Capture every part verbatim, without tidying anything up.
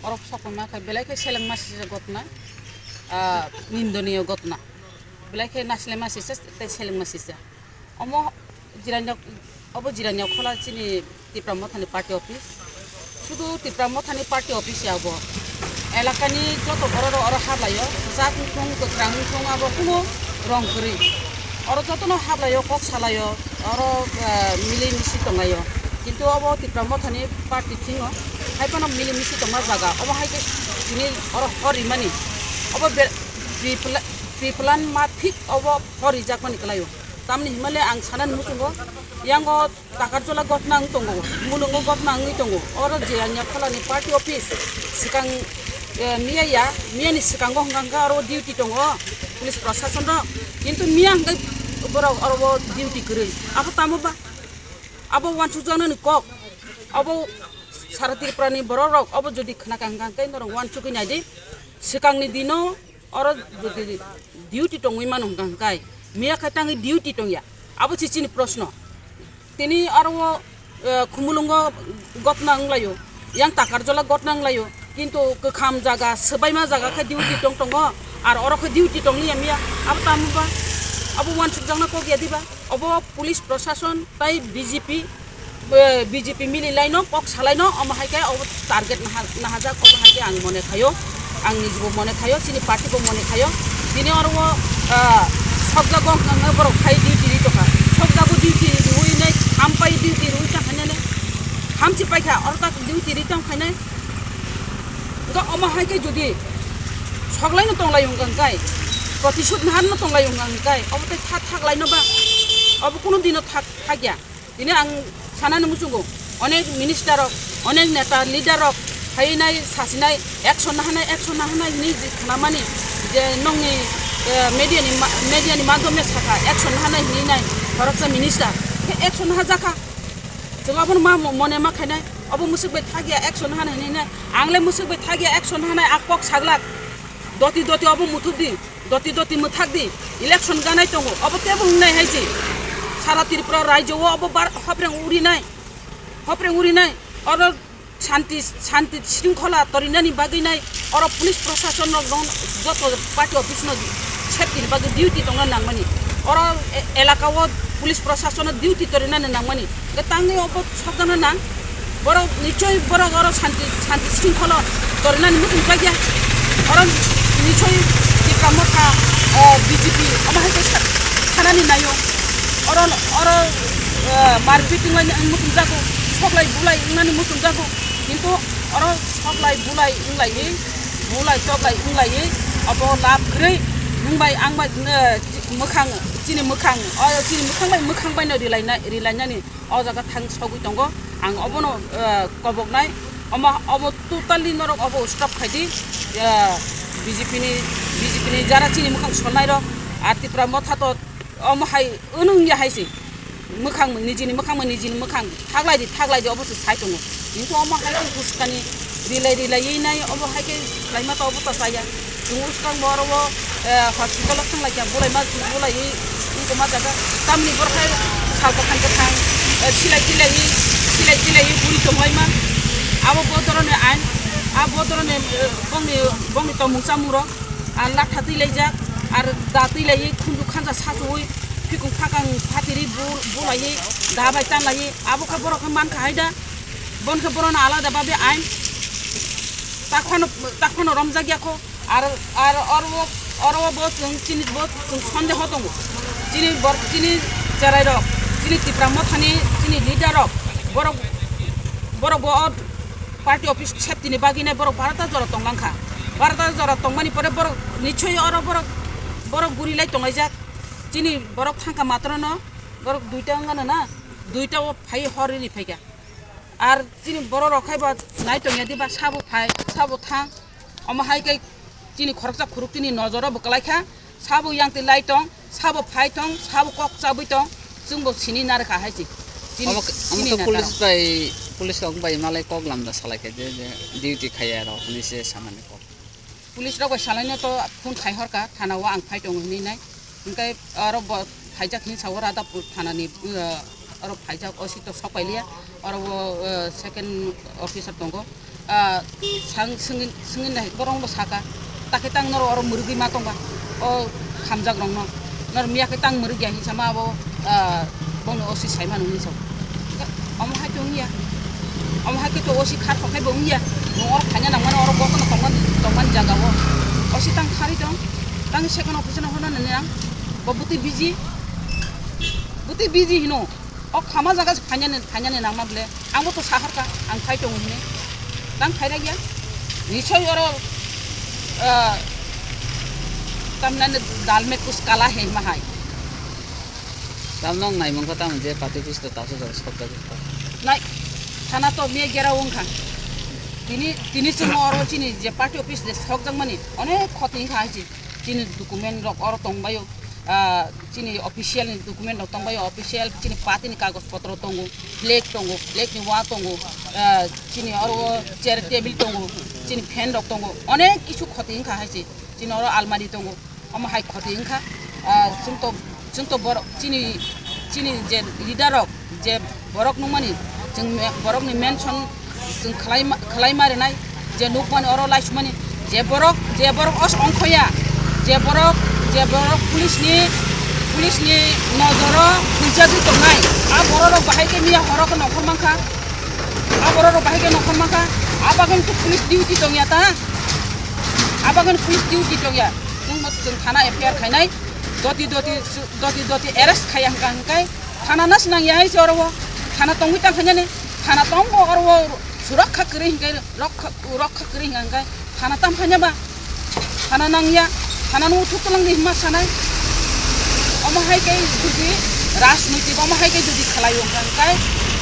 Oro sokma khe belai khe selengma sisa gotna, ah, nindoniyo gotna. Belai khe nasilema sisa tei selengma sisa. Omo jiranya, obo jiranya khola chini Tipra Mothani party office. Sudu Tipra Mothani party office ya bo. Elakani joto borok rok oro hablaio, jak wngthung, kwkhrang wngthung, abo kuno rong kwrwi. Oro jotono hablaio, kok salaio, oro, eh, mili misi tonglaio. Kintu obo Tipra Mothani party thingo, hai phano mili misi tongma jaga. Obo hai khe tini oro hor rimani. Obo be-, pre-pla-, pre-plan ma thik obo hor rijakmani kwlaio. Tamni himale ang sanani muchungo, yango Takarjola gotna wng tongo, mulungo gotna wngwi tongo. Oro Jiranya Kholani party office swkang, eh, miya ya, miyani swkango hwnkha hwnkha oro duty tongo police prosason rok. Kintu miya hwnkhe borok oro o duty kwrwi. Abo tamo ba? Abo uansukjaknani kok. Abo sara Tripurani borok rok abo jodi khna kha hwnkha hwnkhe norok uansukwi naidi. Swkangni dino oro jodi duty tongwi mano hwnkha hwnkhe miya khe tangwi duty tongya. Abo se chini proshno. Tini aro o, eh, Khumulwngo gotna wnglaio, yang Takarjola gotna wnglaio, kintu kwkham jaga, swbaima jaga khe duty tong tongo, ar oro khe duty tongliya miya, abo tamo ba? Abo uansukjakna kok ya diba? Obo police prosason tai B J P, eh, B J P mili laino, kok salaino, omo hai khe obo target naha-, nahajak, obo hai khe ang mone khaio. Ang nijibo mone khaio, chini party bo mone khaio. Tini oro o, ah, sokjago wngkha hwnwi borok phai duty ri tongkha. Sokjago duty riwi nai, hampai duty riwi tongkha nai, hamchi paikha, oro tak duty ri tongkha nai. Wngkha omo hai khe jodi soklaino tonglaio wngkha hwnkhe, protisud naharno tonglaio wngkha hwnkhe, obo tei tha-, thaklaino ba? Obo kuno dino thak-, thakya. Tini ang sanani muchungo, onek minister rok, onek neta leader rok phainai sasinai action nahanai, action nahanai hinwi je khnamani je nongni, eh, media ni ma-, media ni madhyome sakha action nahanai hinwi nai khoroksa minister khe action nahajakha. Chwng abono ma mo-, mone ma khainai, obo mwswk bai thakya action nahanai hinwi nai, ang le mwswk bai thakya action nahanai a kok saglak. Doti doti obo muthubdi, doti doti mwthakdi, election ganai tongo, obo tebo wngnai hai se. Sara Tripura rajyo o obo bar-, hopreng urinai, hopreng urinai, oro shanti, shanti shringkhola torinani bagwi nai, oro police prosason rok dong, joto party office no safety ni bagwi duty tongna nangmani, oro e-, elaka o police prosason no duty torinani nangmani. Hwnkhe tangwi obo sokjakna nang. Borok nichoi borok oro shanti, shanti shringkholo torinani muchung jakya. Oro nichoi Tipra Motha, eh, B J P omo hai khe sa-, sanani naio. Oro, oro, eh, marpit wnglaini muchung jago, soklai bulai wngnani muchung jago. Kintu oro soklai bulai wnglaiwi, bulai toklai wnglaiwi obo lab kwrwi nwng bai ang bai, eh, mwkhang, chini mwkhang, o chini mwkhang bai mwkhang baino rilaina-, rilainani. O jaga thang sogwi tongo. Ang obono, eh, koboknai. Omo, omo totally norok obo stop khaidi. Eh, B J P ni, B J P ni jara chini mwkhang solnai rok. Ar Tipra Motha to omo hai unung ya hai se. Mwkhang nijini mwkhang, nijini mwkhang. Thaglai di, thaglai di, obo se sai tongo. Kintu omo hai khe huskani rilai rilaiwi nai, obo hai khe khlaima to obo to chaya. Chwng swkang bo oro o, eh, hospital o thang lai kha, bulai ma, bulaiwi wngkoma jaga. Tamni borok hai sal kwthang kwthang, eh, silai tilaiwi, silai tilaiwi buri tong lai ma. Abo bodoroni ain, a bodoroni, eh, bongni, bongni tongmung chamung rok, ah, latha twi laijak, ar da twi laiwi khunju khanja sachuwi, phikung phakang phatiri bu-, bulaiwi, da bai tanlaiwi, abo khe borok khe man kha hai da. Bon khe borokno alada babe ain takhwano, takhwano romjak ya kho. Ar, ar oro, oro bo chwng chini bo chwng sondeho tongo. Chini bor-, chini cherai rok, chini Tipra Mothani, chini leader rok, borok, borok bo o party office safety ni bagwi nai borok barata jora tong lang kha. Barata jora tongmani pore borok nichoi oro borok, borok guri lai tong laijak. Chini borok thang kha matrono, borok duita wng gana na, duita o phai hor ri phai kha. Ar chini borok rok khai ba nai tong ya di ba sabo phai, sabo thang. Omo hai khe chini khoroksa khuruk chini nojoro bo kwlai kha. Sabo yang twi lai tong, sabo phai tong, sabo kok chabwi tong, chwng bo sini nar kha hai se. Chini, omo khe, omo chini khe na police taro. Bai, police rok bai malai kok lamda salai kha je, je duty khaiya rok hinwi se samani kok. Police rok bai salaino to phone khai hor kha, thana o ang phai tongo hinwi nai. Hwnkhe oro bo phaijak hinwi sa o Radhapur thana ni, uh, oro phaijak, O C to sok pai liya, oro o, uh, second officer tongo. Ah, sang singin singin nai borong bo saka. Takhe tang noro oro murugwi ma tongba. O hamjak rongno. Nor miya khe tang murugya hinsa ma abo, ah, bongni O C sai manu hinsa. Omo hai to wngya. Omo hai khe to O C khar khokhai bo wngya. Nung oro khaina nang mano oro gokono tongmani, tongmani jaga o. O C tang khari tong. Tang second office no hono nani ang. Bo buti busy. Buti busy hino. O khama jaga se phainani, phainani nangma ble. Ang bo to sahorka, ang phai tongo hini. Tang phai ragya. Nisoi oro, ah, tamnani dal mein kuch kala hai ma hai. Tam nong nai mangkha tam je party office to taso jor sok jagwi. Nai, thana to miya gera wngkha. Tini, tini chwng oro chini je party office de sok jangmani, onek khoti wngkha hai chi. Chini document rok oro tongbaio. Ah, chini official ni document rok tongbaio, official chini party ni kagoj potro tongo, flag tongo, flag ni wa tongo, ah, chini oro chair table tongo, chini fan rok tongo, onek kisu khoti wngkha hai se, chini oro almari tongo, omo hai khoti wngkha. Ah, chwng to, chwng to borok chini, chini je leader rok, je borok nukmani, chwng me-, borokni mention chwng khlai ma-, khlai ma rinai, je nukmani oro laisumani, je borok, je borok os ongkhoya, je borok, je borok police ni, police ni nojoro huijagwi tongnai, a borok rok bahai khe miya horo khe nongkhor mankha, a borok rok bahai khe nongkhor mankha, a bagwi khe police duty tongya ta, a bagwi police duty tongya, chwng, chwng thana F I R khainai, doti doti, doti doti arrest khaiya hwnkha hwnkhe, thana nas nangya hai se oro o. Thana tongwi tang khainani. Thana tongo oro o, surakha kwrwi hinkhe rokha, rokha kwrwi hinkha hinkhe thana tam khaina ba? Thana nangya. Thana no uthuk twlang di hima sanai. Omo hai khe jodi rajnoitik, omo hai khe jodi khlai wngkha hinkhe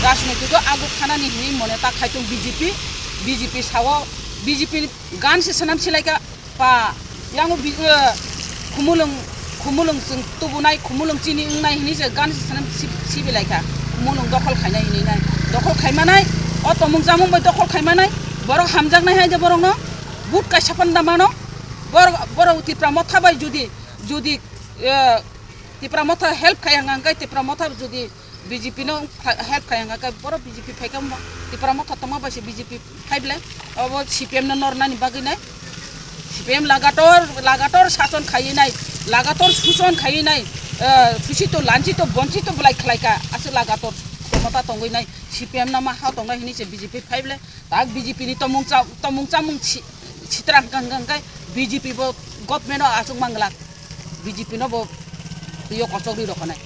rajnoitik o ago thanani hinwi mone ta khai tong B J P, B J P sao, B J P ni gan se sanam silaika. Pa, yango bi-, eh, khumulwng, khumulwng chwng tubunai, khumulwng chini wngnai hinwi se gan se sanam si-, sibilai kha. Khumulwng dokhol khainai hinwi nai. Dokhol khaimanai, o tomung chamung bai dokhol khaimanai, borok hamjaknai hai je borokno, but kaisa phan da mano, borok, borok Tipra Motha bai jodi, jodi, eh, Tipra Motha help khai hwnkha hwnkhe Tipra Motha jodi B J P no help khai hwnkha khe borok B J P phai khe Tipra Motha tongma bai se B J P phai ble. Obo C P M no nornani bagwi nai. C P M lagator, lagator sason khaiwi nai, lagator suson khaiwi nai, eh, susi to lanchi to bonchi to belai khlai kha, aswk lagator khomota tongwi nai, C P M no ma ha tongnai hinwi se B J P phai ble. Tak B J P ni tomung cha-, tomung chamung si-, sitra hwnkha hwnkha hwnkhe B J P bo government o achuk manglak, B J P no bo twi o kochok rwi rokha nai.